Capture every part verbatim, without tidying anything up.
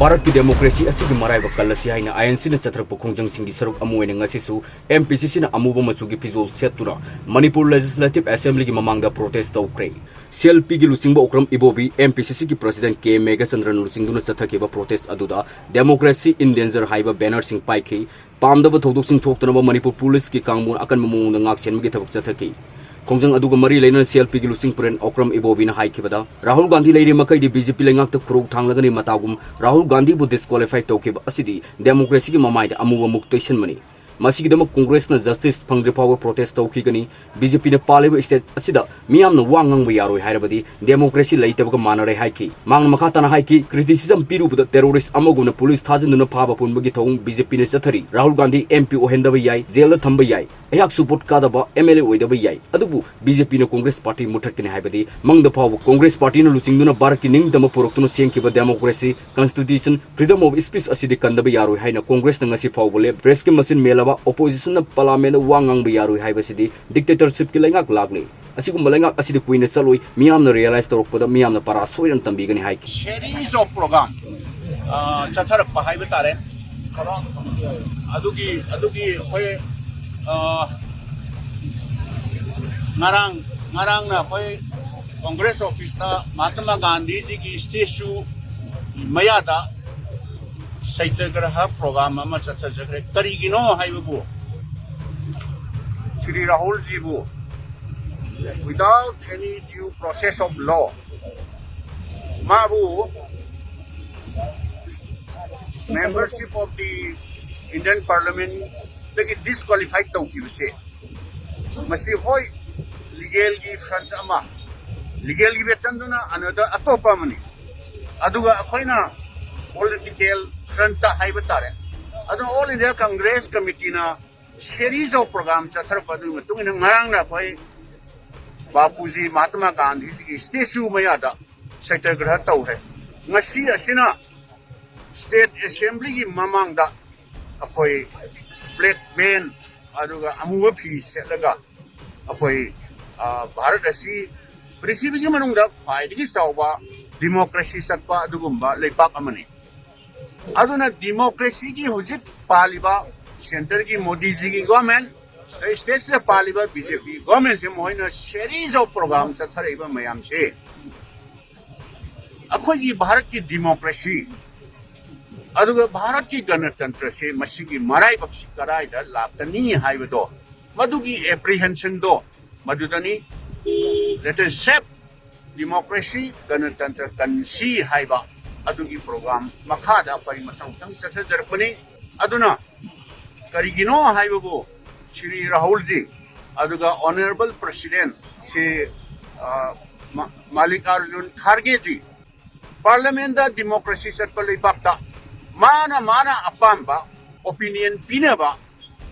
ꯚꯥꯔꯠꯀꯤ ꯗꯦꯃꯣꯀ꯭ꯔꯦꯁꯤ ꯑꯁꯤꯒꯤ ꯃꯔꯥꯏꯕꯛ ꯀꯜꯂꯁꯤ ꯍꯥꯏꯅ ꯑꯥꯏ ꯑꯦꯟ ꯁꯤꯅ ꯆꯠꯊꯔꯛꯄ ꯈꯣꯡꯖꯪꯁꯤꯡꯒꯤ ꯁꯔꯨꯛ ꯑꯃ ꯑꯣꯏꯅ ꯉꯁꯤꯁꯨ ꯑꯦꯝ ꯄꯤ ꯁꯤ ꯁꯤꯅ ꯑꯃꯨꯕ ꯃꯆꯨꯒꯤ ꯐꯤꯖꯣꯜ ꯁꯦꯠꯇꯨꯅ ꯃꯅꯤꯄꯨꯔ ꯂꯦꯖꯤꯁꯂꯦꯇꯤꯚ ꯑꯦꯁꯦꯝꯕ꯭ꯂꯤꯒꯤ ꯃꯃꯥꯡꯗ ꯄ꯭ꯔꯣꯇꯦꯁ ꯇꯧꯈ꯭ꯔꯦ꯫ ꯁꯤ ꯑꯦꯜ ꯄꯤꯒꯤ ꯂꯨꯆꯤꯡꯕ ꯑꯣꯀ꯭ꯔꯝ ꯏꯕꯣꯕꯤ, ꯑꯦꯝ ꯄꯤ ꯁꯤ ꯁꯤꯒꯤ ꯄ꯭ꯔꯁꯤꯗꯦꯟꯠ ꯀꯦ ꯃꯦꯘꯆꯟꯗ꯭ꯔꯅ ꯂꯨꯆꯤꯡꯗꯨꯅ ꯆꯠꯊꯈꯤꯕ ꯄ꯭ꯔꯣꯇꯦꯁ ꯑꯗꯨꯗ Democracy in Danger ꯍꯥꯏꯕ ꯕꯦꯅꯔꯁꯤꯡ ꯄꯥꯏꯈꯤ꯫ ꯄꯥꯝꯗꯕ ꯊꯧꯗꯣꯛꯁꯤꯡ ꯊꯣꯛꯇꯅꯕ ꯃꯅꯤꯄꯨꯔ ꯄꯨꯂꯤꯁꯀꯤ ꯀꯥꯡꯕꯨꯅ ꯑꯀꯟꯕ ꯃꯑꯣꯡꯗ ꯉꯥꯛꯁꯦꯟꯕꯒꯤ ꯊꯕꯛ ꯆꯠꯊꯈꯤ꯫ ꯈꯣꯡꯖꯪ ꯑꯗꯨꯒ ꯃꯔꯤ ꯂꯩꯅꯅ ꯁꯤ ꯑꯦꯜ ꯄꯤꯒꯤ ꯂꯨꯆꯤꯡ ꯄ꯭ꯔꯦꯟ ꯑꯣꯀ꯭ꯔꯝ ꯏꯕꯣꯕꯤꯅ ꯍꯥꯏꯈꯤꯕꯗ, ꯔꯥꯍꯨꯜ ꯒꯥꯟꯙꯤ ꯂꯩꯔꯤ ꯃꯈꯩꯗꯤ ꯕꯤ ꯖꯦ ꯄꯤ ꯂꯩꯉꯥꯛꯇ ꯈꯨꯔꯧ ꯊꯥꯡꯂꯒꯅꯤ꯫ ꯃꯇꯥꯒꯨꯝ ꯔꯥꯍꯨꯜ ꯒꯥꯟꯙꯤꯕꯨ ꯗꯤꯁꯀ꯭ꯋꯥꯂꯤꯐꯥꯏ ꯇꯧꯈꯤꯕ ꯑꯁꯤꯗꯤ ꯗꯦꯃꯣꯀ꯭ꯔꯦꯁꯤꯒꯤ ꯃꯃꯥꯏꯗ ꯑꯃꯨꯕ ꯃꯨꯛ ꯇꯩꯁꯟꯕꯅꯤ꯫ ꯃꯁꯤꯒꯤꯗꯃꯛ ꯀꯣꯡꯒ꯭ꯔꯦꯁꯅ ꯖꯁꯇꯤꯁ ꯐꯪꯗ꯭ꯔꯤ ꯐꯥꯎꯕ ꯄ꯭ꯔꯣꯇꯦꯁ ꯇꯧꯈꯤꯒꯅꯤ꯫ ꯕꯤ ꯖꯦ ꯄꯤꯅ ꯄꯥꯜꯂꯤꯕ ꯁ꯭ꯇꯦꯠ ꯑꯁꯤꯗ ꯃꯤꯌꯥꯝꯅ ꯋꯥ ꯉꯥꯡꯕ ꯌꯥꯔꯣꯏ ꯍꯥꯏꯔꯕꯗꯤ ꯗꯦꯃꯣꯀ꯭ꯔꯦꯁꯤ ꯂꯩꯇꯕꯒ ꯃꯥꯟꯅꯔꯦ ꯍꯥꯏꯈꯤ꯫ ꯃꯍꯥꯛꯅ ꯃꯈꯥ ꯇꯥꯅ ꯍꯥꯏꯈꯤ, ꯀ꯭ꯔꯤꯇꯤꯁꯤꯖꯝ ꯄꯤꯔꯨꯕꯗ ꯇꯦꯔꯣꯔꯤꯁ ꯑꯃꯒꯨꯝꯅ ꯄꯨꯂꯤꯁ ꯊꯥꯖꯤꯟꯗꯨꯅ ꯐꯥꯕ ꯄꯨꯟꯕꯒꯤ ꯊꯧꯑꯣꯡ ꯕꯤ ꯖꯦ ꯄꯤꯅ ꯆꯠꯊꯔꯤ꯫ ꯔꯥꯍꯨꯜ ꯒꯥꯟꯙꯤ ꯑꯦꯝ ꯄꯤ ꯑꯣꯏꯍꯟꯗꯕ ꯌꯥꯏ, ꯖꯦꯜꯗ ꯊꯝꯕ ꯌꯥꯏ꯫ ꯑꯩꯍꯥꯛꯁꯨ ꯚꯣꯠ ꯀꯥꯗꯕ ꯑꯦꯝ ꯑꯦꯜ ꯑꯦ ꯑꯣꯏꯗꯕ ꯌꯥꯏ, ꯑꯗꯨꯕꯨ ꯕꯤ ꯖꯦ ꯄꯤꯅ ꯀꯣꯡꯒ꯭ꯔꯦꯁ ꯄꯥꯔꯇꯤ ꯃꯨꯠꯊꯠꯀꯅꯤ ꯍꯥꯏꯕꯗꯤ ꯃꯪꯗ ꯐꯥꯎꯕ꯫ ꯀꯣꯡꯒ꯭ꯔꯦꯁ ꯄꯥꯔꯇꯤꯅ ꯂꯨꯆꯤꯡꯗꯨꯅ ꯚꯥꯔꯠꯀꯤ ꯅꯤꯡꯇꯝꯕ ꯄꯨꯔꯛꯇꯨꯅ ꯁꯦꯝꯈꯤꯕ democracy, constitution, freedom of speech ꯑꯁꯤꯗꯤ ꯀꯟꯗꯕ ꯌꯥꯔꯣꯏ ꯍꯥꯏꯅ ꯀꯣꯡꯒ꯭ꯔꯦꯁꯅ ꯉꯁꯤ ꯐꯥꯎꯕ ꯂꯦꯞ꯫ ꯄ꯭ꯔꯦꯁꯀꯤ ꯃꯆꯤꯟ ꯃꯦꯜꯂꯕ, ꯑꯣꯄꯣꯖꯤꯁꯟꯅ ꯄꯥꯔꯂꯤꯌꯥꯃꯦꯟꯗ ꯋꯥ ꯉꯥꯡꯕ ꯌꯥꯔꯣꯏ ꯍꯥꯏꯕꯁꯤꯗꯤ dictatorshipꯀꯤ ꯂꯩꯉꯥꯛ ꯂꯥꯛꯂꯤ꯫ ꯑꯁꯤꯒꯨꯝꯕ ꯂꯩꯉꯥꯛ ꯑꯁꯤꯗꯤ ꯀꯨꯏꯅ ꯆꯠꯂꯣꯏ꯫ ꯃꯤꯌꯥꯝꯅ ꯔꯤꯌꯦꯂꯥꯏꯁ ꯇꯧꯔꯛꯄꯗ ꯃꯤꯌꯥꯝꯅ ꯄꯥꯔꯥ ꯁꯣꯏꯗꯅ ꯇꯝꯕꯤꯒꯅꯤ ꯍꯥꯏꯈꯤ꯫ Series of program, ꯑ, ꯆꯠꯊꯔꯛꯄ ꯍꯥꯏꯕ ꯇꯥꯔꯦ꯫ ꯑꯗꯨꯒꯤ, ꯑꯗꯨꯒꯤ ꯑꯩꯈꯣꯏ, ꯑ, ꯉꯔꯥꯡ, ꯉꯔꯥꯡꯅ ꯑꯩꯈꯣꯏ ꯀꯣꯡꯒ꯭ꯔꯦꯁ ꯑꯣꯐꯤꯁꯇ ꯃꯍꯥꯇꯃꯥ ꯒꯥꯟꯙꯤꯖꯤꯒꯤ ꯁ꯭ꯇꯦꯆꯨ ꯃꯌꯥꯗ ꯁꯩꯇꯒ꯭ꯔꯍ ꯄ꯭ꯔꯣꯒ꯭ꯔꯥꯝ ꯑꯃ ꯆꯠꯊꯖꯈ꯭ꯔꯦ꯫ ꯀꯔꯤꯒꯤꯅꯣ ꯍꯥꯏꯕꯕꯨ, Shri ꯔꯥꯍꯨꯜꯖꯤꯕꯨ without any due process of law, ꯃꯥꯕꯨ membership of the Indian Parliament ꯗꯒꯤ disqualified ꯇꯧꯈꯤꯕꯁꯦ, ꯃꯁꯤ ꯍꯣꯏ, ꯂꯤꯒꯦꯜꯒꯤ ꯐ꯭ꯔꯟꯠ ꯑꯃ, ꯂꯤꯒꯦꯜꯒꯤ ꯕꯦꯇꯟꯗꯨꯅ another ꯑꯇꯣꯞꯄ ꯑꯃꯅꯤ꯫ ꯑꯗꯨꯒ ꯑꯩꯈꯣꯏꯅ ꯄꯣꯂꯤꯇꯤꯀꯦꯜ ꯐ꯭ꯔꯟꯠꯇ ꯍꯥꯏꯕ ꯇꯥꯔꯦ꯫ ꯑꯗꯨꯅ All India Congress Committeeꯅ series of program ꯆꯠꯊꯔꯛꯄ ꯑꯗꯨꯒꯤ ꯃꯇꯨꯡ ꯏꯟꯅ ꯉꯔꯥꯡꯅ ꯑꯩꯈꯣꯏ ꯕꯥꯄꯨꯖꯤ ꯃꯍꯥꯇꯃꯥ ꯒꯥꯟꯙꯤꯖꯤꯒꯤ ꯁ꯭ꯇꯦꯆꯨ ꯃꯌꯥꯗ ꯁꯩꯇꯒ꯭ꯔꯍ ꯇꯧꯈ꯭ꯔꯦ꯫ ꯉꯁꯤ ꯑꯁꯤꯅ ꯁ꯭ꯇꯦꯠ ꯑꯦꯁꯦꯝꯕ꯭ꯂꯤꯒꯤ ꯃꯃꯥꯡꯗ ꯑꯩꯈꯣꯏ ꯕ꯭ꯂꯦꯛ ꯕꯦꯟ, ꯑꯗꯨꯒ ꯑꯃꯨꯕ ꯐꯤ ꯁꯦꯠꯂꯒ ꯑꯩꯈꯣꯏ, ꯑ, ꯚꯥꯔꯠ ꯑꯁꯤ ꯄ꯭ꯔꯤꯊꯤꯕꯤꯒꯤ ꯃꯅꯨꯡꯗ ꯈ꯭ꯋꯥꯏꯗꯒꯤ ꯆꯥꯎꯕ ꯗꯤꯃꯣꯀ꯭ꯔꯦꯁꯤ ꯆꯠꯄ ꯑꯗꯨꯒꯨꯝꯕ ꯂꯩꯄꯥꯛ ꯑꯃꯅꯤ꯫ ꯑꯗꯨꯅ ꯗꯤꯃꯣꯀ꯭ꯔꯦꯁꯤꯒꯤ ꯍꯧꯖꯤꯛ ꯄꯥꯜꯂꯤꯕ ꯁꯦꯟꯇꯔꯒꯤ ꯃꯣꯗꯤꯖꯤꯒꯤ ꯒꯣꯔꯃꯦꯟ, ꯁ꯭ꯇꯦꯠꯁꯤꯗ ꯄꯥꯜꯂꯤꯕ ꯕꯤ ꯖꯦ ꯄꯤ ꯒꯣꯔꯃꯦꯟꯁꯦ ꯃꯈꯣꯏꯅ ꯁꯦꯔꯤꯁ ꯑꯣꯐ ꯄ꯭ꯔꯣꯒ꯭ꯔꯥꯝ ꯆꯠꯊꯔꯛꯏꯕ ꯃꯌꯥꯝꯁꯦ ꯑꯩꯈꯣꯏꯒꯤ ꯚꯥꯔꯠꯀꯤ ꯗꯤꯃꯣꯀ꯭ꯔꯦꯁꯤ ꯑꯗꯨꯒ ꯚꯥꯔꯠꯀꯤ ꯒꯅꯇꯟꯇ꯭ꯔꯁꯦ ꯃꯁꯤꯒꯤ ꯃꯔꯥꯏꯕꯛꯁꯤ ꯀꯗꯥꯏꯗ ꯂꯥꯛꯀꯅꯤ ꯍꯥꯏꯕꯗꯣ, ꯃꯗꯨꯒꯤ ꯑꯦꯄ꯭ꯔꯤꯍꯦꯟꯁꯟꯗꯣ ꯃꯗꯨꯗꯅꯤ꯫ Let us save democracy, ꯒꯅꯇꯟꯇ꯭ꯔ ꯀꯟꯁꯤ ꯍꯥꯏꯕ ꯑꯗꯨꯒꯤ ꯄ꯭ꯔꯣꯒ꯭ꯔꯥꯝ ꯃꯈꯥꯗ ꯑꯩꯈꯣꯏ ꯃꯊꯪ ꯃꯊꯪ ꯆꯠꯊꯖꯔꯛꯄꯅꯤ꯫ ꯑꯗꯨꯅ ꯀꯔꯤꯒꯤꯅꯣ ꯍꯥꯏꯕꯕꯨ ꯁ꯭ꯔꯤ ꯔꯥꯍꯨꯜꯖꯤ ꯑꯗꯨꯒ ꯑꯣꯅꯔꯦꯕꯜ ꯄ꯭ꯔꯁꯤꯗꯦꯟ ꯁ꯭ꯔꯤ, ꯑ, ꯃ-, ꯃꯥꯂꯤꯛ ꯑꯥꯔꯖꯨꯟ ꯈꯥꯔꯒꯦꯖꯤ ꯄꯥꯔꯂꯤꯌꯥꯃꯦꯟꯗ ꯗꯤꯃꯣꯀ꯭ꯔꯦꯁꯤ ꯆꯠꯄ ꯂꯩꯕꯥꯛꯇ ꯃꯥꯅ ꯃꯥꯅ ꯑꯄꯥꯝꯕ ꯑꯣꯄꯤꯅꯤꯌꯟ ꯄꯤꯅꯕ,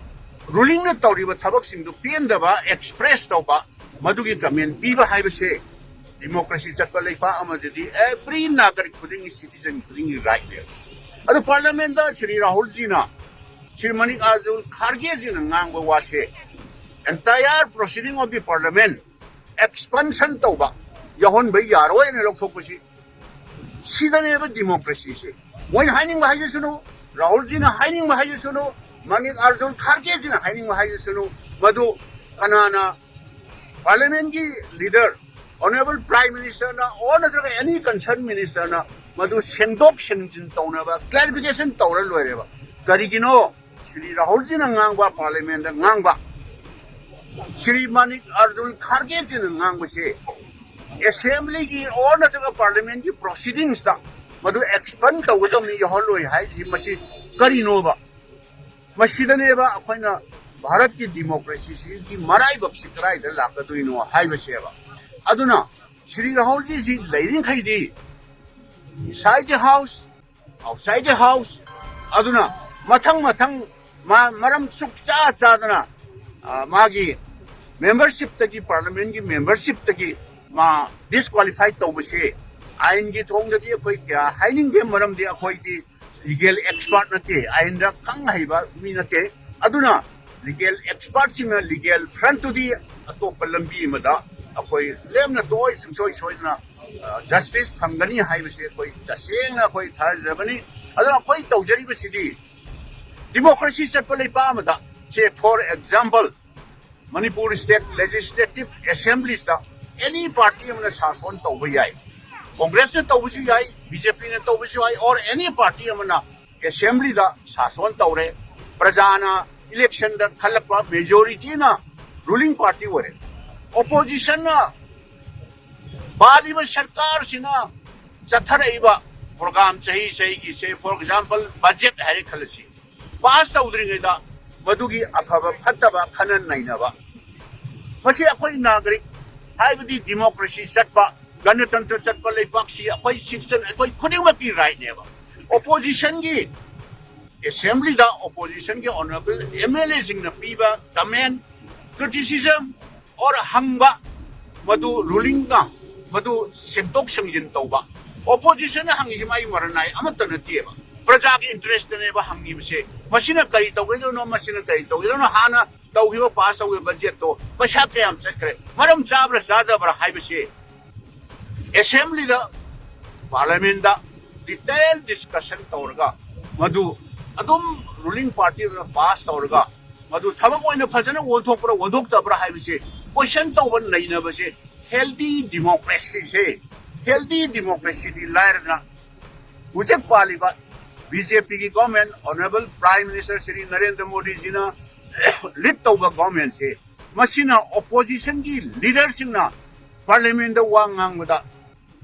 ꯔꯨꯂꯤꯡꯅ ꯇꯧꯔꯤꯕ ꯊꯕꯛꯁꯤꯡꯗꯨ ꯄꯦꯟꯗꯕ ꯑꯦꯛꯁꯄ꯭ꯔꯦꯁ ꯇꯧꯕ, ꯃꯗꯨꯒꯤ ꯀꯃꯦꯟ ꯄꯤꯕ ꯍꯥꯏꯕꯁꯦ ꯗꯤꯃꯣꯀ꯭ꯔꯦꯁꯤ ꯆꯠꯄ ꯂꯩꯕꯥꯛ ꯑꯃꯗꯗꯤ ꯑꯦꯚ꯭ꯔꯤ ꯅꯥꯒꯔꯤꯛ ꯈꯨꯗꯤꯡꯒꯤ, ꯁꯤꯇꯤꯖꯟ ꯈꯨꯗꯤꯡꯒꯤ ꯔꯥꯏꯠꯅꯦꯕ꯫ ꯑꯗꯨ ꯄꯥꯔꯂꯤꯌꯥꯃꯦꯟꯗ ꯁ꯭ꯔꯤ ꯔꯥꯍꯨꯜꯖꯤꯅ, ꯁ꯭ꯔꯤ ꯃꯥꯅꯤꯛ ꯑꯥꯔꯖꯨꯟ ꯈꯥꯔꯒꯦꯖꯤꯅ ꯉꯥꯡꯕ ꯋꯥꯁꯦ entire proceeding of the parliament expulsion ꯇꯧꯕ, ꯌꯥꯎꯍꯟꯕ ꯌꯥꯔꯣꯏꯅ ꯂꯧꯊꯣꯛꯄꯁꯤ, ꯁꯤꯗꯅꯦꯕ ꯗꯤꯃꯣꯀ꯭ꯔꯦꯁꯤꯁꯦ꯫ ꯃꯣꯏꯅ ꯍꯥꯏꯅꯤꯡꯕ ꯍꯥꯏꯖꯁꯅꯨ, ꯔꯥꯍꯨꯜꯖꯤꯅ ꯍꯥꯏꯅꯤꯡꯕ ꯍꯥꯏꯖꯁꯅꯨ, ꯃꯥꯅꯤꯛ ꯑꯥꯔꯖꯨꯟ ꯈꯥꯔꯒꯦꯖꯤꯅ ꯍꯥꯏꯅꯤꯡꯕ ꯍꯥꯏꯖꯁꯅꯨ, ꯃꯗꯨ ꯀꯅꯥꯅ, ꯄꯥꯔꯂꯤꯌꯥꯃꯦꯟꯒꯤ ꯂꯤꯗꯔ, ꯑꯣꯅꯔꯦꯕꯜ ꯄ꯭ꯔꯥꯏꯝ ꯃꯤꯅꯤꯁꯇꯔꯅ ꯑꯣꯔ ꯅꯠꯇ꯭ꯔꯒ ꯑꯦꯅꯤ ꯀꯟꯁꯔꯟ ꯃꯤꯅꯤꯁꯇꯔꯅ ꯃꯗꯨ ꯁꯦꯡꯗꯣꯛ ꯁꯦꯡꯖꯤꯟ ꯇꯧꯅꯕ, ꯀ꯭ꯂꯦꯔꯤꯐꯤꯀꯦꯁꯟ ꯇꯧꯔ ꯂꯣꯏꯔꯦꯕ꯫ ꯀꯔꯤꯒꯤꯅꯣ ꯁ꯭ꯔꯤ ꯔꯥꯍꯨꯜꯖꯤꯅ ꯉꯥꯡꯕ, ꯄꯥꯔꯂꯤꯌꯥꯃꯦꯟꯗ ꯉꯥꯡꯕ, ꯁ꯭ꯔꯤ ꯃꯥꯅꯤꯛ ꯑꯥꯔꯖꯨꯟ ꯈꯥꯔꯒꯦꯖꯤꯅ ꯉꯥꯡꯕꯁꯦ ꯑꯦꯁꯦꯝꯕ꯭ꯂꯤꯒꯤ ꯑꯣꯔ ꯅꯠꯇ꯭ꯔꯒ ꯄꯥꯔꯂꯤꯌꯥꯃꯦꯟꯒꯤ ꯄ꯭ꯔꯣꯁꯤꯗꯤꯡꯁꯇ ꯃꯗꯨ ꯑꯦꯛꯁꯄꯜ ꯇꯧꯒꯗꯕꯅꯤ, ꯌꯥꯎꯍꯜꯂꯣꯏ ꯍꯥꯏꯔꯤꯁꯤ ꯃꯁꯤ ꯀꯔꯤꯅꯣꯕ? ꯃꯁꯤꯗꯅꯦꯕ ꯑꯩꯈꯣꯏꯅ ꯚꯥꯔꯠꯀꯤ ꯗꯤꯃꯣꯀ꯭ꯔꯦꯁꯤꯁꯤꯒꯤ ꯃꯔꯥꯏꯕꯛꯁꯤ ꯀꯗꯥꯏꯗ ꯂꯥꯛꯀꯗꯣꯏꯅꯣ ꯍꯥꯏꯕꯁꯦꯕ꯫ ꯑꯗꯨꯅ Shri ꯔꯥꯍꯨꯜꯖꯤꯁꯤ ꯂꯩꯔꯤꯈꯩꯗꯤ inside the house, outside the house, ꯑꯗꯨꯅ ꯃꯊꯪ ꯃꯊꯪ ꯃꯥ ꯃꯔꯝ ꯁꯨꯛꯆꯥ ꯆꯥꯗꯅ, ꯑ, ꯃꯥꯒꯤ ꯃꯦꯝꯕꯔꯁꯤꯞꯇꯒꯤ, ꯄꯥꯔꯂꯤꯌꯥꯃꯦꯟꯒꯤ ꯃꯦꯝꯕꯔꯁꯤꯞꯇꯒꯤ ꯃꯥ ꯗꯤꯁꯀ꯭ꯋꯥꯂꯤꯐꯥꯏ ꯇꯧꯕꯁꯦ ꯑꯥꯏꯟꯒꯤ ꯊꯣꯡꯗꯗꯤ ꯑꯩꯈꯣꯏ ꯀꯌꯥ ꯍꯥꯏꯅꯤꯡꯗꯦ, ꯃꯔꯝꯗꯤ ꯑꯩꯈꯣꯏꯗꯤ ꯂꯤꯒꯦꯜ ꯑꯦꯛꯁꯄꯥꯔꯠ ꯅꯠꯇꯦ, ꯑꯥꯏꯟꯗ ꯈꯪ ꯍꯩꯕ ꯃꯤ ꯅꯠꯇꯦ꯫ ꯑꯗꯨꯅ ꯂꯤꯒꯦꯜ ꯑꯦꯛꯁꯄꯥꯔꯠꯁꯤꯡꯅ ꯂꯤꯒꯦꯜ ꯐ꯭ꯔꯟꯠꯇꯨꯗꯤ ꯑꯇꯣꯞꯄ ꯂꯝꯕꯤ ꯑꯃꯗ ꯑꯩꯈꯣꯏ ꯂꯦꯝꯅ ꯇꯣꯛꯑꯣꯏ, ꯁꯨꯡꯁꯣꯏ ꯁꯣꯏꯗꯅ, ꯑ, ꯖꯁꯇꯤꯁ ꯐꯪꯒꯅꯤ ꯍꯥꯏꯕꯁꯦ ꯑꯩꯈꯣꯏ ꯇꯁꯦꯡꯅ ꯑꯩꯈꯣꯏ ꯊꯥꯖꯕꯅꯤ꯫ ꯑꯗꯨꯅ ꯑꯩꯈꯣꯏ ꯇꯧꯖꯔꯤꯕꯁꯤꯗꯤ democracy ꯆꯠꯄ ꯂꯩꯕꯥꯛ ꯑꯃꯗ, say for example, Manipur State Legislative Assemblyꯁꯤꯗ any party ꯑꯃꯅ ꯁꯥꯁꯣꯟ ꯇꯧꯕ ꯌꯥꯏ꯫ Congressꯅ ꯇꯧꯕꯁꯨ ꯌꯥꯏ, BJPꯅ ꯇꯧꯕꯁꯨ ꯌꯥꯏ, or any party ꯑꯃꯅ assemblyꯗ ꯁꯥꯁꯣꯟ ꯇꯧꯔꯦ꯫ ꯄ꯭ꯔꯖꯥꯅ electionꯗ ꯈꯜꯂꯛꯄ majorityꯅ ruling party ꯑꯣꯏꯔꯦ꯫ Oppositionꯅ ꯄꯥꯜꯂꯤꯕ ꯁꯔꯀꯥꯔꯁꯤꯅ ꯆꯠꯊꯔꯛꯏꯕ program ꯆꯍꯤ ꯆꯍꯤꯒꯤ, say for example budget ꯍꯥꯏꯔꯦ ꯈꯜꯂꯁꯤ, pass ꯇꯧꯗ꯭ꯔꯤꯉꯩꯗ ꯃꯗꯨꯒꯤ ꯑꯐꯕ ꯐꯠꯇꯕ ꯈꯟꯅ ꯅꯩꯅꯕ, ꯃꯁꯤ ꯑꯩꯈꯣꯏ ꯅꯥꯒꯔꯤꯛ, ꯍꯥꯏꯕꯗꯤ democracy ꯆꯠꯄ, ꯒꯅꯇꯟꯇ꯭ꯔ ꯆꯠꯄ ꯂꯩꯕꯥꯛꯁꯤ ꯑꯩꯈꯣꯏ citizen, ꯑꯩꯈꯣꯏ ꯈꯨꯗꯤꯡꯃꯛꯀꯤ rightꯅꯦꯕ꯫ Oppositionꯒꯤ, assemblyꯗ oppositionꯒꯤ honourable MLAꯁꯤꯡꯅ ꯄꯤꯕ comment, criticism or ꯍꯪꯕ, ꯃꯗꯨ rulingꯅ ꯃꯗꯨ ꯁꯦꯝꯗꯣꯛ ꯁꯦꯝꯖꯤꯟ ꯇꯧꯕ꯫ Oppositionꯅ ꯍꯪꯉꯤꯁꯤ ꯃꯥꯒꯤ ꯃꯔꯟ ꯅꯥꯏ ꯑꯃꯠꯇ ꯅꯠꯇꯦꯕ꯫ ꯄ꯭ꯔꯖꯥꯒꯤ interestꯇꯅꯦꯕ ꯍꯪꯉꯤꯕꯁꯦ꯫ ꯃꯁꯤꯅ ꯀꯔꯤ ꯇꯧꯒꯗꯣꯏꯅꯣ, ꯃꯁꯤꯅ ꯀꯔꯤ ꯇꯧꯒꯗꯣꯏꯅꯣ, ꯍꯥꯟꯅ ꯇꯧꯈꯤꯕ, pass ꯇꯧꯈꯤꯕ budgetꯇꯣ ꯄꯩꯁꯥ ꯀꯌꯥꯝ ꯆꯠꯈ꯭ꯔꯦ, ꯃꯔꯝ ꯆꯥꯕ꯭ꯔꯥ ꯆꯥꯗꯕ꯭ꯔꯥ ꯍꯥꯏꯕꯁꯦ assemblyꯗ, parliamentꯗ detail discussion ꯇꯧꯔꯒ, ꯃꯗꯨ ꯑꯗꯨꯝ ruling partyꯗꯨꯅ pass ꯇꯧꯔꯒ, ꯃꯗꯨ ꯊꯕꯛ ꯑꯣꯏꯅ ꯐꯖꯅ ꯑꯣꯟꯊꯣꯛꯄ꯭ꯔꯥ ꯑꯣꯟꯊꯣꯛꯇꯕ꯭ꯔꯥ ꯍꯥꯏꯕꯁꯦ question ꯇꯧꯕ ꯅꯩꯅꯕꯁꯦ healthy democracyꯁꯦ, healthy democracyꯗꯤ ꯂꯥꯏꯔꯅ ꯍꯧꯖꯤꯛ ꯄꯥꯜꯂꯤꯕ BJPꯒꯤ government, honourable Prime Minister Shri Narendra ꯃꯣꯗꯤꯖꯤꯅ lead ꯇꯧꯕ governmentꯁꯦ, ꯃꯁꯤꯅ oppositionꯒꯤ leaderꯁꯤꯡꯅ parliamentꯗ ꯋꯥ ꯉꯥꯡꯕꯗ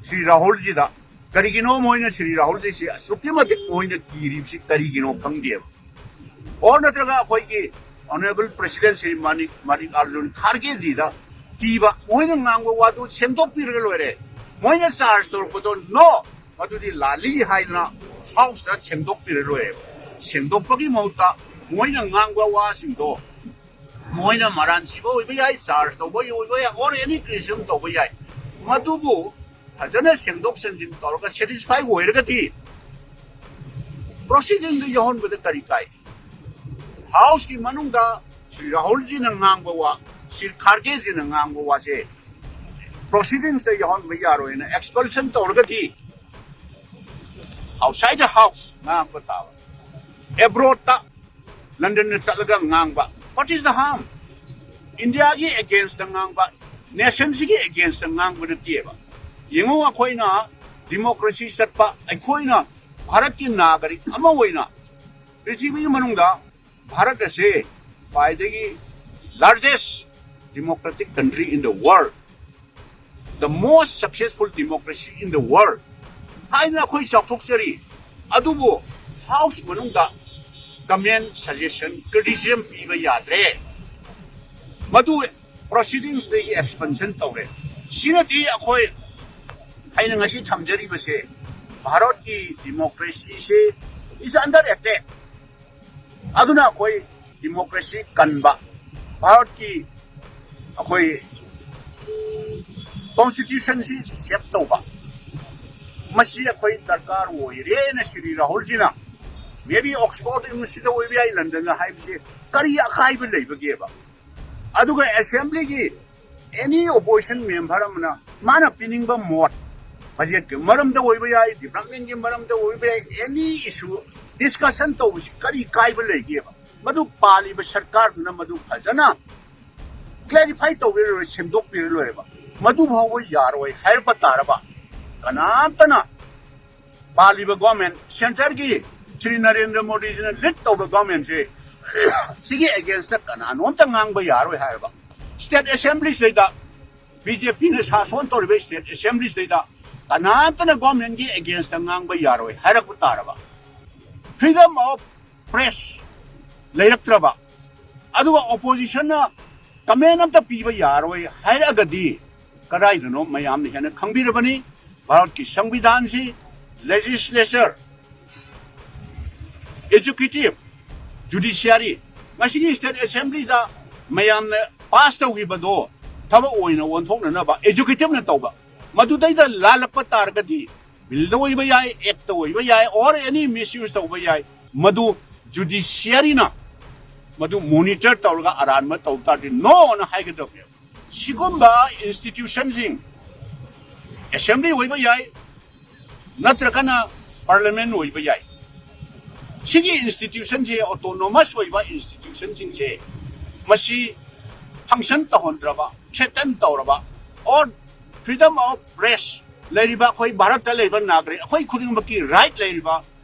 ꯁ꯭ꯔꯤ ꯔꯥꯍꯨꯜꯖꯤꯗ, ꯀꯔꯤꯒꯤꯅꯣ ꯃꯣꯏꯅ ꯁ꯭ꯔꯤ ꯔꯥꯍꯨꯜꯖꯤꯁꯤ ꯑꯁꯨꯛꯀꯤ ꯃꯇꯤꯛ ꯃꯣꯏꯅ ꯀꯤꯔꯤꯕꯁꯤ ꯀꯔꯤꯒꯤꯅꯣ ꯈꯪꯗꯦꯕ꯫ Or ꯅꯠꯇ꯭ꯔꯒ ꯑꯩꯈꯣꯏꯒꯤ honourable President ꯁ꯭ꯔꯤ ꯃꯥꯅꯤꯛ, ꯃꯥꯅꯤꯛ ꯑꯥꯔꯖꯨꯟ ꯈꯥꯔꯒꯦꯖꯤꯗ ꯀꯤꯕ, ꯃꯣꯏꯅ ꯉꯥꯡꯕ ꯋꯥꯗꯨ ꯁꯦꯝꯗꯣꯛꯄꯤꯔꯒ ꯂꯣꯏꯔꯦ꯫ ꯃꯣꯏꯅ charge ꯇꯧꯔꯛꯄꯗꯣ no, ꯃꯗꯨꯗꯤ ꯂꯥꯜꯂꯤ ꯍꯥꯏꯗꯅ Houseꯇ ꯁꯦꯝꯗꯣꯛꯄꯤꯔ ꯂꯣꯏꯔꯦꯕ꯫ ꯁꯦꯝꯗꯣꯛꯄꯒꯤ ꯃꯍꯨꯠꯇ ꯃꯣꯏꯅ ꯉꯥꯡꯕ ꯋꯥꯁꯤꯡꯗꯣ, ꯃꯣꯏꯅ ꯃꯔꯥꯟ ꯁꯤꯕ ꯑꯣꯏꯕ ꯌꯥꯏ, charge ꯇꯧꯕ ꯑꯣꯏꯕ ꯌꯥꯏ, or any criticism ꯇꯧꯕ ꯌꯥꯏ, ꯃꯗꯨꯕꯨ ꯐꯖꯅ ꯁꯦꯝꯗꯣꯛ ꯁꯦꯝꯖꯤꯟ ꯇꯧꯔꯒ satisfy ꯑꯣꯏꯔꯒꯗꯤ proceedingꯗ ꯌꯥꯎꯍꯟꯕꯗ ꯀꯔꯤ ꯀꯥꯏ? Houseꯀꯤ ꯃꯅꯨꯡꯗ ꯁ꯭ꯔꯤ ꯔꯥꯍꯨꯜꯖꯤꯅ ꯉꯥꯡꯕ ꯋꯥ, ꯁ꯭ꯔꯤ ꯈꯥꯔꯒꯦꯖꯤꯅ ꯉꯥꯡꯕ ꯋꯥꯁꯦ proceedingsꯇ ꯌꯥꯎꯍꯟꯕ ꯌꯥꯔꯣꯏꯅ expulsion ꯇꯧꯔꯒꯗꯤ Outside the house ꯉꯥꯡꯕ ꯇꯥꯕ, ꯑꯦꯕ꯭ꯔꯣꯗꯇ, ꯂꯟꯗꯟꯗ ꯆꯠꯂꯒ ꯉꯥꯡꯕ, what is the harm? ꯏꯟꯗꯤꯌꯥꯒꯤ ꯑꯦꯒꯦꯟꯁꯇ ꯉꯥꯡꯕ, ꯅꯦꯁꯟꯁꯤꯒꯤ ꯑꯦꯒꯦꯟꯁꯇ ꯉꯥꯡꯕ ꯅꯠꯇꯦꯕ꯫ ꯌꯦꯡꯉꯨ, ꯑꯩꯈꯣꯏꯅ ꯗꯤꯃꯣꯀ꯭ꯔꯦꯁꯤ ꯆꯠꯄ, ꯑꯩꯈꯣꯏꯅ ꯚꯥꯔꯠꯀꯤ ꯅꯥꯒꯔꯤꯛ ꯑꯃ ꯑꯣꯏꯅ ꯄ꯭ꯔꯤꯊꯤꯕꯤꯒꯤ ꯃꯅꯨꯡꯗ ꯚꯥꯔꯠ ꯑꯁꯦ ꯈ꯭ꯋꯥꯏꯗꯒꯤ largest democratic country in the world, the most successful democracy in the world ꯍꯥꯏꯅ ꯑꯩꯈꯣꯏ ꯆꯥꯎꯊꯣꯛꯆꯔꯤ꯫ ꯑꯗꯨꯕꯨ ꯍꯥꯎꯁ ꯃꯅꯨꯡꯗ ꯀꯃꯦꯟ, ꯁꯖꯦꯁꯟ, ꯀ꯭ꯔꯤꯇꯤꯁꯤꯖꯝ ꯄꯤꯕ ꯌꯥꯗ꯭ꯔꯦ꯫ ꯃꯗꯨ ꯄ꯭ꯔꯣꯁꯤꯗꯤꯡꯁꯇꯒꯤ ꯑꯦꯛꯁꯄꯟꯁꯟ ꯇꯧꯔꯦ꯫ ꯁꯤꯅꯗꯤ ꯑꯩꯈꯣꯏ, ꯑꯩꯅ ꯉꯁꯤ ꯊꯝꯖꯔꯤꯕꯁꯦ, ꯚꯥꯔꯠꯀꯤ ꯗꯤꯃꯣꯀ꯭ꯔꯦꯁꯤꯁꯦ is under attack꯫ ꯑꯗꯨꯅ ꯑꯩꯈꯣꯏ ꯗꯤꯃꯣꯀ꯭ꯔꯦꯁꯤ ꯀꯟꯕ, ꯚꯥꯔꯠꯀꯤ ꯑꯩꯈꯣꯏ ꯀꯣꯟꯁꯇꯤꯇ꯭ꯌꯨꯁꯟꯁꯤ ꯁꯦꯞ ꯇꯧꯕ, ꯃꯁꯤ ꯑꯩꯈꯣꯏ ꯗꯔꯀꯥꯔ ꯑꯣꯏꯔꯦꯅ ꯁꯤꯔꯤ ꯔꯥꯍꯨꯜꯁꯤꯅ, maybe Oxford Universityꯗ ꯑꯣꯏꯕ ꯌꯥꯏ, ꯂꯟꯗꯟꯗ ꯍꯥꯏꯕꯁꯦ ꯀꯔꯤ ꯑꯀꯥꯏꯕ ꯂꯩꯕꯒꯦꯕ? ꯑꯗꯨꯒ ꯑꯦꯁꯦꯝꯕ꯭ꯂꯤꯒꯤ any opposition member ꯑꯃꯅ ꯃꯥꯅ ꯄꯤꯅꯤꯡꯕ ꯃꯣꯠ, ꯕꯖꯦꯠꯀꯤ ꯃꯔꯝꯗ ꯑꯣꯏꯕ ꯌꯥꯏ, ꯗꯤꯕ꯭ꯂꯞꯃꯦꯟꯒꯤ ꯃꯔꯝꯗ ꯑꯣꯏꯕ ꯌꯥꯏ, any issue discussion ꯇꯧꯕꯁꯤ ꯀꯔꯤ ꯀꯥꯏꯕ ꯂꯩꯒꯦꯕ? ꯃꯗꯨ ꯄꯥꯜꯂꯤꯕ ꯁꯔꯀꯥꯔꯗꯨꯅ ꯃꯗꯨ ꯐꯖꯅ ꯀ꯭ꯂꯦꯔꯤꯐꯥꯏ ꯇꯧꯕꯤꯔ ꯂꯣꯏꯔꯦ, ꯁꯦꯝꯗꯣꯛꯄꯤꯔ ꯂꯣꯏꯔꯦꯕ꯫ ꯃꯗꯨ ꯐꯥꯎꯕ ꯌꯥꯔꯣꯏ ꯍꯥꯏꯔꯛꯄ ꯇꯥꯔꯕ, ꯀꯅꯥꯝꯇꯅ ꯄꯥꯜꯂꯤꯕ ꯒꯣꯔꯃꯦꯟ, ꯁꯦꯟꯇꯔꯒꯤ ꯁ꯭ꯔꯤ ꯅꯔꯦꯟꯗ꯭ꯔ ꯃꯣꯗꯤꯖꯤꯅ ꯂꯤꯗ ꯇꯧꯕ ꯒꯣꯔꯃꯦꯟꯁꯦ ꯁꯤꯒꯤ ꯑꯦꯒꯦꯟꯁꯇ ꯀꯅꯥꯅꯣꯝꯇ ꯉꯥꯡꯕ ꯌꯥꯔꯣꯏ ꯍꯥꯏꯔꯕ꯫ ꯁ꯭ꯇꯦꯠ ꯑꯦꯁꯦꯝꯕ꯭ꯂꯤꯁꯤꯗꯩꯗ ꯕꯤ ꯖꯦ ꯄꯤꯅ ꯁꯥꯁꯣꯟ ꯇꯧꯔꯤꯕ ꯁ꯭ꯇꯦꯠ ꯑꯦꯁꯦꯝꯕ꯭ꯂꯤꯁꯤꯗꯩꯗ ꯀꯅꯥꯝꯇꯅ ꯒꯣꯔꯃꯦꯟꯒꯤ ꯑꯦꯒꯦꯟꯁꯇ ꯉꯥꯡꯕ ꯌꯥꯔꯣꯏ ꯍꯥꯏꯔꯛꯄ ꯇꯥꯔꯕ, freedom of press ꯂꯩꯔꯛꯇ꯭ꯔꯕ, ꯑꯗꯨꯒ ꯑꯣꯄꯣꯖꯤꯁꯟꯅ ꯀꯃꯦꯟ ꯑꯝꯇ ꯄꯤꯕ ꯌꯥꯔꯣꯏ ꯍꯥꯏꯔꯛꯑꯒꯗꯤ ꯀꯗꯥꯏꯗꯅꯣ ꯃꯌꯥꯝꯅ ꯍꯦꯟꯅ ꯈꯪꯕꯤꯔꯕꯅꯤ꯫ ꯚꯥꯔꯠꯀꯤ ꯁꯪꯕꯤꯙꯥꯟꯁꯤ, ꯂꯦꯖꯤꯁꯂꯦꯆꯔ, ꯑꯦꯛꯖꯤꯀ꯭ꯌꯨꯇꯤꯚ, ꯖꯨꯗꯤꯁꯤꯌꯥꯔꯤ, ꯉꯁꯤꯒꯤ ꯁ꯭ꯇꯦꯠ ꯑꯦꯁꯦꯝꯕ꯭ꯂꯤꯗ ꯃꯌꯥꯝꯅ ꯄꯥꯁ ꯇꯧꯈꯤꯕꯗꯣ ꯊꯕꯛ ꯑꯣꯏꯅ ꯑꯣꯟꯊꯣꯛꯅꯅꯕ ꯑꯦꯛꯖꯤꯀ꯭ꯌꯨꯇꯤꯚꯅ ꯇꯧꯕ, ꯃꯗꯨꯗꯩꯗ ꯂꯥꯜꯂꯛꯄ ꯇꯥꯔꯒꯗꯤ, ꯕꯤꯜꯗ ꯑꯣꯏꯕ ꯌꯥꯏ, ꯑꯦꯛꯇ ꯑꯣꯏꯕ ꯌꯥꯏ, or any misuse ꯇꯧꯕ ꯌꯥꯏ, ꯃꯗꯨ ꯖꯨꯗꯤꯁꯤꯌꯥꯔꯤꯅ ꯃꯗꯨ ꯃꯣꯅꯤꯇꯔ ꯇꯧꯔꯒ ꯑꯔꯥꯟꯕ ꯇꯧ ꯇꯥꯔꯗꯤ ꯅꯣꯅ ꯍꯥꯏꯒꯗꯕꯅꯦꯕ꯫ ꯁꯤꯒꯨꯝꯕ ꯏꯟꯁꯇꯤꯇ꯭ꯌꯨꯁꯟꯁꯤꯡ, ꯑꯦꯁꯦꯝꯕ꯭ꯂꯤ ꯑꯣꯏꯕ ꯌꯥꯏ, ꯅꯠꯇ꯭ꯔꯒꯅ ꯄꯥꯔꯂꯤꯌꯥꯃꯦꯟ ꯑꯣꯏꯕ ꯌꯥꯏ꯫ ꯁꯤꯒꯤ ꯏꯟꯁꯇꯤꯇ꯭ꯌꯨꯁꯟꯁꯦ, ꯑꯣꯇꯣꯅꯣꯃꯁ ꯑꯣꯏꯕ ꯏꯟꯁꯇꯤꯇ꯭ꯌꯨꯁꯟꯁꯤꯡꯁꯦ, ꯃꯁꯤ ꯐꯪꯁꯟ ꯇꯧꯍꯟꯗ꯭ꯔꯕ, ꯊ꯭ꯔꯦꯇꯟ ꯇꯧꯔꯕ, ꯑꯣꯔ ꯐ꯭ꯔꯤꯗꯝ ꯑꯣꯐ ꯄ꯭ꯔꯦꯁ ꯂꯩꯔꯤꯕ ꯑꯩꯈꯣꯏ ꯚꯥꯔꯠꯇ ꯂꯩꯔꯤꯕ ꯅꯥꯒꯔꯤꯛ ꯑꯩꯈꯣꯏ ꯈꯨꯗꯤꯡꯃꯛꯀꯤ ꯔꯥꯏꯠ ꯂꯩꯔꯤꯕ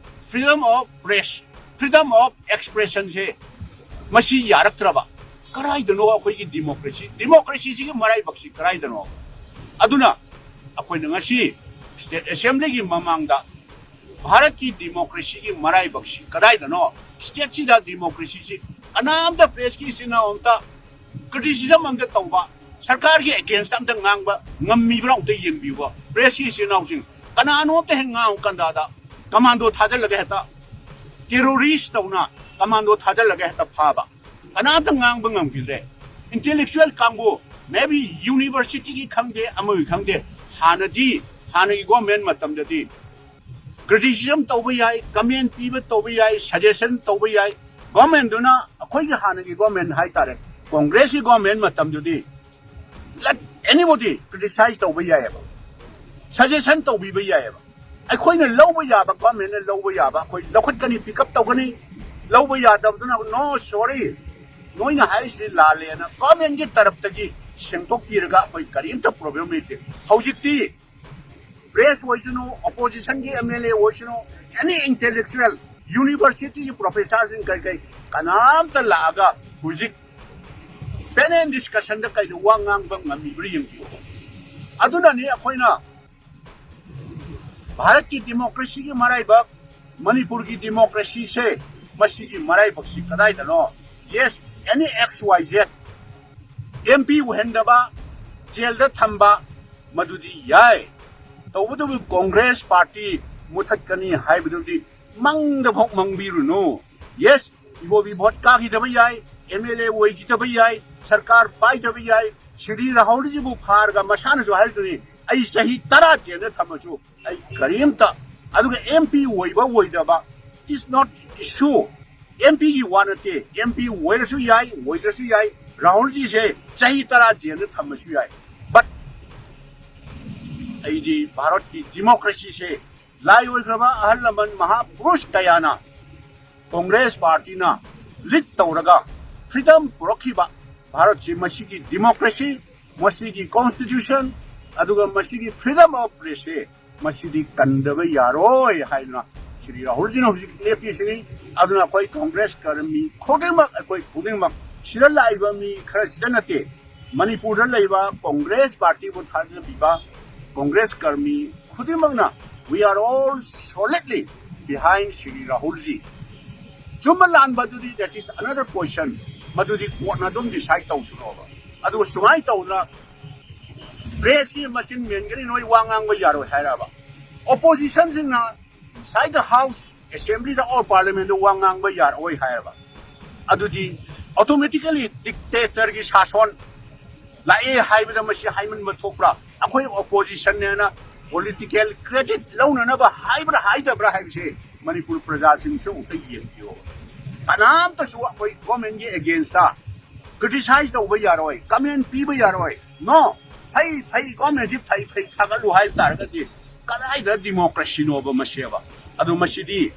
freedom of press, freedom of ꯑꯦꯛꯁꯄ꯭ꯔꯦꯁꯟꯁꯦ ꯃꯁꯤ ꯌꯥꯔꯛꯇ꯭ꯔꯕ, ꯀꯗꯥꯏꯗꯅꯣ ꯑꯩꯈꯣꯏꯒꯤ ꯗꯤꯃꯣꯀ꯭ꯔꯦꯁꯤ? ꯗꯤꯃꯣꯀ꯭ꯔꯦꯁꯤꯁꯤꯒꯤ ꯃꯔꯥꯏꯕꯛꯁꯤ ꯀꯗꯥꯏꯗꯅꯣ? ꯑꯗꯨꯅ ꯑꯩꯈꯣꯏꯅ ꯉꯁꯤ ꯁ꯭ꯇꯦꯠ ꯑꯦꯁꯦꯝꯕ꯭ꯂꯤꯒꯤ ꯃꯃꯥꯡꯗ ꯚꯥꯔꯠꯀꯤ ꯗꯤꯃꯣꯀ꯭ꯔꯦꯁꯤꯒꯤ ꯃꯔꯥꯏꯕꯛꯁꯤ ꯀꯗꯥꯏꯗꯅꯣ? ꯁ꯭ꯇꯦꯠꯁꯤꯗ ꯗꯤꯃꯣꯀ꯭ꯔꯦꯁꯤꯁꯤ ꯀꯅꯥꯝꯇ, ꯄ꯭ꯔꯦꯁꯀꯤ ꯏꯆꯤꯟ ꯏꯅꯥꯎ ꯑꯝꯇ ꯀ꯭ꯔꯤꯇꯤꯁꯤꯖꯝ ꯑꯝꯇ ꯇꯧꯕ, ꯁꯔꯀꯥꯔꯒꯤ ꯑꯦꯒꯦꯟꯁꯇ ꯑꯝꯇ ꯉꯥꯡꯕ ꯉꯝꯃꯤꯕ꯭ꯔꯥ ꯑꯝꯇ ꯌꯦꯡꯕꯤꯌꯨꯕ꯫ ꯄ꯭ꯔꯦꯁꯀꯤ ꯏꯆꯤꯟ ꯏꯅꯥꯎꯁꯤꯡ ꯀꯅꯥꯅꯣ ꯑꯝꯇ ꯍꯦꯛ ꯉꯥꯡꯉꯨ ꯀꯟꯗꯥꯗ ꯀꯃꯥꯟꯗꯣ ꯊꯥꯖꯤꯜꯂꯒ ꯍꯦꯛꯇ, ꯇꯦꯔꯣꯔꯤꯁ ꯇꯧꯅ ꯀꯃꯥꯟꯗꯣ ꯊꯥꯖꯤꯜꯂꯒ ꯍꯦꯛꯇ ꯐꯥꯕ꯫ ꯀꯅꯥꯝꯇ ꯉꯥꯡꯕ ꯉꯝꯈꯤꯗ꯭ꯔꯦ꯫ ꯏꯟꯇꯦꯂꯦꯛꯆꯨꯋꯦꯜ ꯀꯥꯡꯕꯨ, ꯃꯦꯕꯤ ꯌꯨꯅꯤꯚꯔꯁꯤꯇꯤꯒꯤ ꯈꯪꯗꯦ, ꯑꯃꯒꯤ ꯈꯪꯗꯦ, ꯍꯥꯟꯅꯗꯤ, ꯍꯥꯟꯅꯒꯤ ꯒꯣꯔꯃꯦꯟ ꯃꯇꯝꯗꯗꯤ ꯀ꯭ꯔꯤꯇꯤꯁꯤꯖꯝ ꯇꯧꯕ ꯌꯥꯏ, ꯀꯃꯦꯟ ꯄꯤꯕ ꯇꯧꯕ ꯌꯥꯏ, ꯁꯖꯦꯁꯟ ꯇꯧꯕ ꯌꯥꯏ꯫ ꯒꯣꯔꯃꯦꯟꯗꯨꯅ, ꯑꯩꯈꯣꯏꯒꯤ ꯍꯥꯟꯅꯒꯤ ꯒꯣꯔꯃꯦꯟ ꯍꯥꯏꯇꯥꯔꯦ, ꯀꯣꯡꯒ꯭ꯔꯦꯁꯀꯤ ꯒꯣꯔꯃꯦꯟ ꯃꯇꯝꯗꯨꯗꯤ, let anybody criticize ꯇꯧꯕ ꯌꯥꯏꯑꯕ, ꯁꯖꯦꯁꯟ ꯇꯧꯕꯤꯕ ꯌꯥꯏꯑꯕ꯫ ꯑꯩꯈꯣꯏꯅ ꯂꯧꯕ ꯌꯥꯕ, ꯒꯣꯔꯃꯦꯟꯅ ꯂꯧꯕ ꯌꯥꯕ ꯑꯩꯈꯣꯏ ꯂꯧꯈꯠꯀꯅꯤ, ꯄꯤꯛ ꯑꯞ ꯇꯧꯒꯅꯤ꯫ ꯂꯧꯕ ꯌꯥꯗꯕꯗꯨꯅ, "No, sorry, ꯅꯣꯏꯅ ꯍꯥꯏꯔꯤꯁꯤꯗꯤ ꯂꯥꯜꯂꯦꯅ" ꯒꯣꯔꯃꯦꯟꯒꯤ ꯇꯔꯞꯇꯒꯤ ꯁꯦꯡꯗꯣꯛꯄꯤꯔꯒ ꯑꯩꯈꯣꯏ ꯀꯔꯤꯝꯇ ꯄ꯭ꯔꯣꯕ꯭ꯂꯦꯝ ꯂꯩꯇꯦ꯫ ꯍꯧꯖꯤꯛꯇꯤ ꯄ꯭ꯔꯦꯁ ꯑꯣꯏꯁꯅꯨ, ꯑꯣꯄꯣꯖꯤꯁꯟꯒꯤ ꯑꯦꯝ ꯑꯦꯜ ꯑꯦ ꯑꯣꯏꯁꯅꯨ, ꯑꯦꯅꯤ ꯏꯟꯇꯦꯂꯦꯛꯆꯨꯋꯦꯜ, ꯌꯨꯅꯤꯚꯔꯁꯤꯇꯤꯒꯤ ꯄ꯭ꯔꯣꯐꯦꯁꯔꯁꯤꯡ ꯀꯔꯤ ꯀꯔꯤ, ꯀꯅꯥꯝꯇ ꯂꯥꯛꯑꯒ ꯍꯧꯖꯤꯛ ꯄꯦꯅꯦꯜ ꯗꯤꯁꯀꯁꯟꯗ ꯀꯩꯗ ꯋꯥ ꯉꯥꯡꯕ ꯉꯝꯃꯤꯕ꯭ꯔꯥ ꯌꯦꯡꯕꯤꯌꯨ꯫ ꯑꯗꯨꯅꯅꯤ ꯑꯩꯈꯣꯏꯅ ꯚꯥꯔꯠꯀꯤ ꯗꯤꯃꯣꯀ꯭ꯔꯦꯁꯤꯒꯤ ꯃꯔꯥꯏꯕꯛ, ꯃꯅꯤꯄꯨꯔꯒꯤ ꯗꯤꯃꯣꯀ꯭ꯔꯦꯁꯤꯁꯦ, ꯃꯁꯤꯒꯤ ꯃꯔꯥꯏꯕꯛꯁꯤ ꯀꯗꯥꯏꯗꯅꯣ? Yes, any X Y Z, M P ꯑꯣꯏꯍꯟꯗꯕ, ꯖꯦꯜꯗ ꯊꯝꯕ, ꯃꯗꯨꯗꯤ ꯌꯥꯏ꯫ ꯇꯧꯕꯇꯕꯨ ꯀꯣꯡꯒ꯭ꯔꯦꯁ ꯄꯥꯔꯇꯤ ꯃꯨꯊꯠꯀꯅꯤ ꯍꯥꯏꯕꯗꯨꯗꯤ ꯃꯪꯗ ꯐꯥꯎ ꯃꯪꯕꯤꯔꯨꯅꯨ꯫ Yes, ꯏꯕꯣꯕꯤ ꯚꯣꯠ ꯀꯥꯈꯤꯗꯕ ꯌꯥꯏ, ꯑꯦꯝ ꯑꯦꯜ ꯑꯦ ꯑꯣꯏꯈꯤꯗꯕ ꯌꯥꯏ, ꯁꯔꯀꯥꯔ ꯄꯥꯏꯗꯕ ꯌꯥꯏ, ꯁꯤꯔꯤ ꯔꯥꯍꯨꯜꯖꯤꯕꯨ ꯐꯥꯔꯒ ꯃꯁꯥꯅꯁꯨ ꯍꯥꯏꯔꯤꯗꯨꯅꯤ, "ꯑꯩ ꯆꯍꯤ ꯇꯔꯥ ꯖꯦꯜꯗ ꯊꯝꯃꯁꯨ ꯑꯩ ꯀꯔꯤꯝꯇ", ꯑꯗꯨꯒ ꯑꯦꯝ ꯄꯤ ꯑꯣꯏꯕ ꯑꯣꯏꯗꯕ, it's not issue꯫ ꯑꯦꯝ ꯄꯤꯒꯤ ꯋꯥ ꯅꯠꯇꯦ, ꯑꯦꯝ ꯄꯤ ꯑꯣꯏꯔꯁꯨ ꯌꯥꯏ, ꯑꯣꯏꯗ꯭ꯔꯁꯨ ꯌꯥꯏ꯫ ꯔꯥꯍꯨꯜꯖꯤꯁꯦ ꯆꯍꯤ ꯇꯔꯥ ꯖꯦꯜꯗ ꯊꯝꯃꯁꯨ ꯌꯥꯏ, but ꯑꯩꯗꯤ ꯚꯥꯔꯠꯀꯤ ꯗꯤꯃꯣꯀ꯭ꯔꯦꯁꯤꯁꯦ ꯂꯥꯏ ꯑꯣꯏꯈ꯭ꯔꯕ ꯑꯍꯜ ꯂꯃꯟ ꯃꯍꯥꯄꯨꯔꯨꯁ ꯀꯌꯥꯅ ꯀꯣꯡꯒ꯭ꯔꯦꯁ ꯄꯥꯔꯇꯤꯅ ꯂꯤꯗ ꯇꯧꯔꯒ ꯐ꯭ꯔꯤꯗꯝ ꯄꯨꯔꯛꯈꯤꯕ ꯚꯥꯔꯠꯁꯤ, ꯃꯁꯤꯒꯤ ꯗꯤꯃꯣꯀ꯭ꯔꯦꯁꯤ, ꯃꯁꯤꯒꯤ ꯀꯣꯟꯁꯇꯤꯇ꯭ꯌꯨꯁꯟ, ꯑꯗꯨꯒ ꯃꯁꯤꯒꯤ ꯐ꯭ꯔꯤꯗꯝ ꯑꯣꯐ ꯄ꯭ꯔꯦꯁꯁꯦ, ꯃꯁꯤꯗꯤ ꯀꯟꯗꯕ ꯌꯥꯔꯣꯏ ꯍꯥꯏꯗꯨꯅ ꯁ꯭ꯔꯤ ꯔꯥꯍꯨꯜꯖꯤꯅ ꯍꯧꯖꯤꯛ ꯂꯦꯞꯄꯤꯁꯤꯅꯤ꯫ ꯑꯗꯨꯅ ꯑꯩꯈꯣꯏ ꯀꯣꯡꯒ꯭ꯔꯦꯁ ꯀꯔꯃꯤ ꯈꯨꯗꯤꯡꯃꯛ, ꯑꯩꯈꯣꯏ ꯈꯨꯗꯤꯡꯃꯛ, ꯁꯤꯗ ꯂꯥꯛꯏꯕ ꯃꯤ ꯈꯔꯁꯤꯗ ꯅꯠꯇꯦ, ꯃꯅꯤꯄꯨꯔꯗ ꯂꯩꯕ ꯀꯣꯡꯒ꯭ꯔꯦꯁ ꯄꯥꯔꯇꯤꯕꯨ ꯊꯥꯖꯕꯤꯕ ꯀꯣꯡꯒ꯭ꯔꯦꯁ ꯀꯔꯃꯤ ꯈꯨꯗꯤꯡꯃꯛꯅ, we are all solidly behind Shri ꯔꯥꯍꯨꯜꯖꯤ꯫ ꯆꯨꯝꯕ ꯂꯥꯟꯕꯗꯨꯗꯤ, that is another question, ꯃꯗꯨꯗꯤ ꯀꯣꯔꯠꯅ ꯑꯗꯨꯝ ꯗꯤꯁꯥꯏꯗ ꯇꯧꯁꯅꯣꯕ꯫ ꯑꯗꯨꯒ ꯁꯨꯃꯥꯏꯅ ꯇꯧꯗꯅ ꯄ꯭ꯔꯦꯁꯀꯤ ꯃꯆꯤꯟ ꯃꯦꯟꯒꯅꯤ, ꯅꯣꯏ ꯋꯥ ꯉꯥꯡꯕ ꯌꯥꯔꯣꯏ ꯍꯥꯏꯔꯕ, ꯑꯣꯄꯣꯖꯤꯁꯟꯁꯤꯡꯅ inside the house, assembly the or parliament ꯗ ꯋꯥ ꯉꯥꯡꯕ ꯌꯥꯔꯣꯏ ꯍꯥꯏꯔꯕ, ꯑꯗꯨꯗꯤ ꯑꯣꯇꯣꯃꯦꯇꯤꯀꯦꯂꯤ ꯗꯤꯛꯇꯦꯇꯔꯒꯤ ꯁꯥꯁꯣꯟ ꯂꯥꯛꯑꯦ ꯍꯥꯏꯕꯗ ꯃꯁꯤ ꯍꯥꯏꯃꯟꯕ ꯊꯣꯛꯄ꯭ꯔꯥ? ꯑꯩꯈꯣꯏ ꯑꯣꯄꯣꯖꯤꯁꯟꯅꯦꯅ ꯄꯣꯂꯤꯇꯤꯀꯦꯜ ꯀ꯭ꯔꯦꯗꯤꯠ ꯂꯧꯅꯅꯕ ꯍꯥꯏꯕ꯭ꯔꯥ ꯍꯥꯏꯗꯕ꯭ꯔꯥ ꯍꯥꯏꯕꯁꯦ ꯃꯅꯤꯄꯨꯔ ꯄ꯭ꯔꯖꯥꯁꯤꯡꯁꯨ ꯑꯃꯨꯛꯇ ꯌꯦꯡꯕꯤꯌꯣ꯫ ꯀꯅꯥꯝꯇꯁꯨ ꯑꯩꯈꯣꯏ ꯒꯣꯔꯃꯦꯟꯒꯤ ꯑꯦꯒꯦꯟꯁꯇ ꯀ꯭ꯔꯤꯇꯤꯁꯥꯏꯖ ꯇꯧꯕ ꯌꯥꯔꯣꯏ, ꯀꯃꯦꯟ ꯄꯤꯕ ꯌꯥꯔꯣꯏ꯫ ꯅꯣ, ꯐꯩ ꯐꯩ, ꯒꯣꯔꯃꯦꯟꯁꯤ ꯐꯩ ꯐꯩ ꯊꯥꯒꯠꯂꯨ ꯍꯥꯏꯕ ꯇꯥꯔꯒꯗꯤ ꯀꯗꯥꯏꯗ ꯗꯤꯃꯣꯀ꯭ꯔꯦꯁꯤꯅꯣꯕ ꯃꯁꯦꯕ? ꯑꯗꯣ ꯃꯁꯤꯗꯤ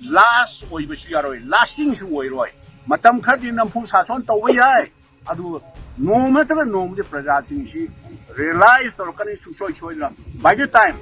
ꯂꯥꯁ ꯑꯣꯏꯕꯁꯨ ꯌꯥꯔꯣꯏ, ꯂꯥꯁꯇꯤꯡꯁꯨ ꯑꯣꯏꯔꯣꯏ꯫ ꯃꯇꯝ ꯈꯔꯗꯤ ꯅꯝꯐꯨ ꯁꯥꯁꯣꯟ ꯇꯧꯕ ꯌꯥꯏ, ꯑꯗꯨ ꯅꯣꯡꯃ ꯅꯠꯇ꯭ꯔꯒ ꯅꯣꯡꯃꯗꯤ ꯄ꯭ꯔꯖꯥꯁꯤꯡꯁꯤ ꯔꯤꯌꯦꯂꯥꯏꯁ ꯇꯧꯔꯛꯀꯅꯤ ꯁꯨꯡꯁꯣꯏ ꯁꯣꯏꯗꯅ꯫ By the time,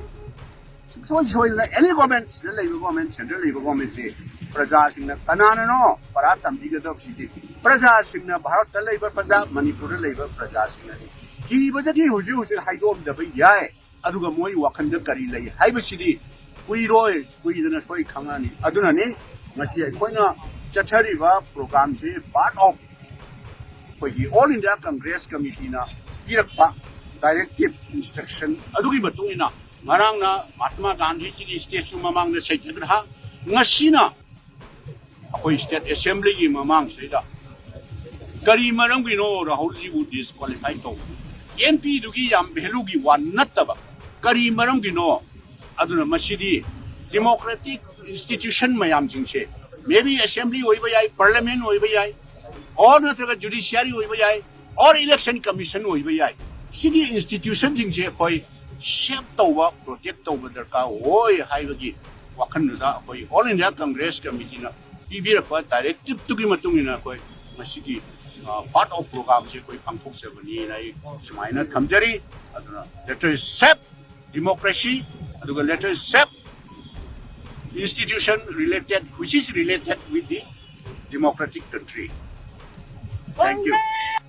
ꯁꯨꯡꯁꯣꯏ ꯁꯣꯏꯗꯅ ꯑꯦꯅꯤ ꯒꯣꯔꯃꯦꯟ, ꯁꯤꯗ ꯂꯩꯕ ꯒꯣꯔꯃꯦꯟ, ꯁꯦꯟꯇ꯭ꯔꯦꯜ ꯂꯩꯕ ꯒꯣꯔꯃꯦꯟꯁꯤ ꯄ꯭ꯔꯖꯥꯁꯤꯡꯅ ꯀꯅꯥꯅꯅꯣ ꯄꯔꯥ ꯇꯝꯕꯤꯒꯗꯕꯁꯤꯗꯤ? ꯄ꯭ꯔꯖꯥꯁꯤꯡꯅ, ꯚꯥꯔꯠꯇ ꯂꯩꯕ ꯄ꯭ꯔꯖꯥ, ꯃꯅꯤꯄꯨꯔꯗ ꯂꯩꯕ ꯄ꯭ꯔꯖꯥꯁꯤꯡꯅꯅꯤ꯫ ꯀꯤꯕꯗꯒꯤ ꯍꯧꯖꯤꯛ ꯍꯧꯖꯤꯛ ꯍꯥꯏꯗꯣꯛꯑꯝꯗꯕ ꯌꯥꯏ꯫ ꯑꯗꯨꯒ ꯃꯣꯏ ꯋꯥꯈꯜꯗ ꯀꯔꯤ ꯂꯩ ꯍꯥꯏꯕꯁꯤꯗꯤ ꯀꯨꯏꯔꯣꯏ, ꯀꯨꯏꯗꯅ ꯁꯣꯏ ꯈꯪꯉꯅꯤ꯫ ꯑꯗꯨꯅꯅꯤ ꯉꯁꯤ ꯑꯩꯈꯣꯏꯅ ꯆꯠꯊꯔꯤꯕ ꯄ꯭ꯔꯣꯒ꯭ꯔꯥꯝꯁꯤ part of ꯑꯩꯈꯣꯏꯒꯤ All India Congress Committee ꯅ ꯄꯤꯔꯛꯄ directive instruction ꯑꯗꯨꯒꯤ ꯃꯇꯨꯡ ꯏꯟꯅ ꯉꯔꯥꯡꯅ ꯃꯍꯥꯇꯃꯥ ꯒꯥꯟꯙꯤꯖꯤꯒꯤ statue ꯃꯃꯥꯡꯗ ꯁꯩꯇꯒ꯭ꯔꯍ, ꯉꯁꯤꯅ ꯑꯩꯈꯣꯏ state assembly ꯒꯤ ꯃꯃꯥꯡꯁꯤꯗ ꯀꯔꯤ ꯃꯔꯝꯒꯤꯅꯣ ꯔꯥꯍꯨꯜꯖꯤꯕꯨ disqualify ꯇꯧꯕ? M P ꯗꯨꯒꯤ ꯌꯥꯝ value ꯒꯤ ꯋꯥ ꯅꯠꯇꯕ ꯀꯔꯤ ꯃꯔꯝꯒꯤꯅꯣ? ꯑꯗꯨꯅ ꯃꯁꯤꯗꯤ democratic institution ꯃꯌꯥꯝꯁꯤꯡꯁꯦ, maybe assembly ꯑꯣꯏꯕ ꯌꯥꯏ, parliament ꯑꯣꯏꯕ ꯌꯥꯏ, or ꯅꯠꯇ꯭ꯔꯒ judiciary ꯑꯣꯏꯕ ꯌꯥꯏ, or election commission ꯑꯣꯏꯕ ꯌꯥꯏ, ꯁꯤꯒꯤ institution ꯁꯤꯡꯁꯦ ꯑꯩꯈꯣꯏ ꯁꯦꯞ ꯇꯧꯕ, ꯄ꯭ꯔꯣꯇꯦꯛ ꯇꯧꯕ ꯗꯔꯀꯥꯔ ꯑꯣꯏ ꯍꯥꯏꯕꯒꯤ ꯋꯥꯈꯜꯗꯨꯗ ꯑꯩꯈꯣꯏ All India Congress Committeeꯅ ꯄꯤꯕꯤꯔꯛꯄ ꯗꯥꯏꯔꯦꯛꯇꯤꯞꯇꯨꯒꯤ ꯃꯇꯨꯡ ꯏꯟꯅ ꯑꯩꯈꯣꯏ ꯃꯁꯤꯒꯤ part of programꯁꯦ ꯑꯩꯈꯣꯏ ꯄꯥꯡꯊꯣꯛꯆꯕꯅꯤꯅ ꯑꯩ ꯁꯨꯃꯥꯏꯅ ꯊꯝꯖꯔꯤ꯫ ꯑꯗꯨꯅ let us save democracy, ꯑꯗꯨꯒ let us save institution related, which is related with the democratic country. Thank you.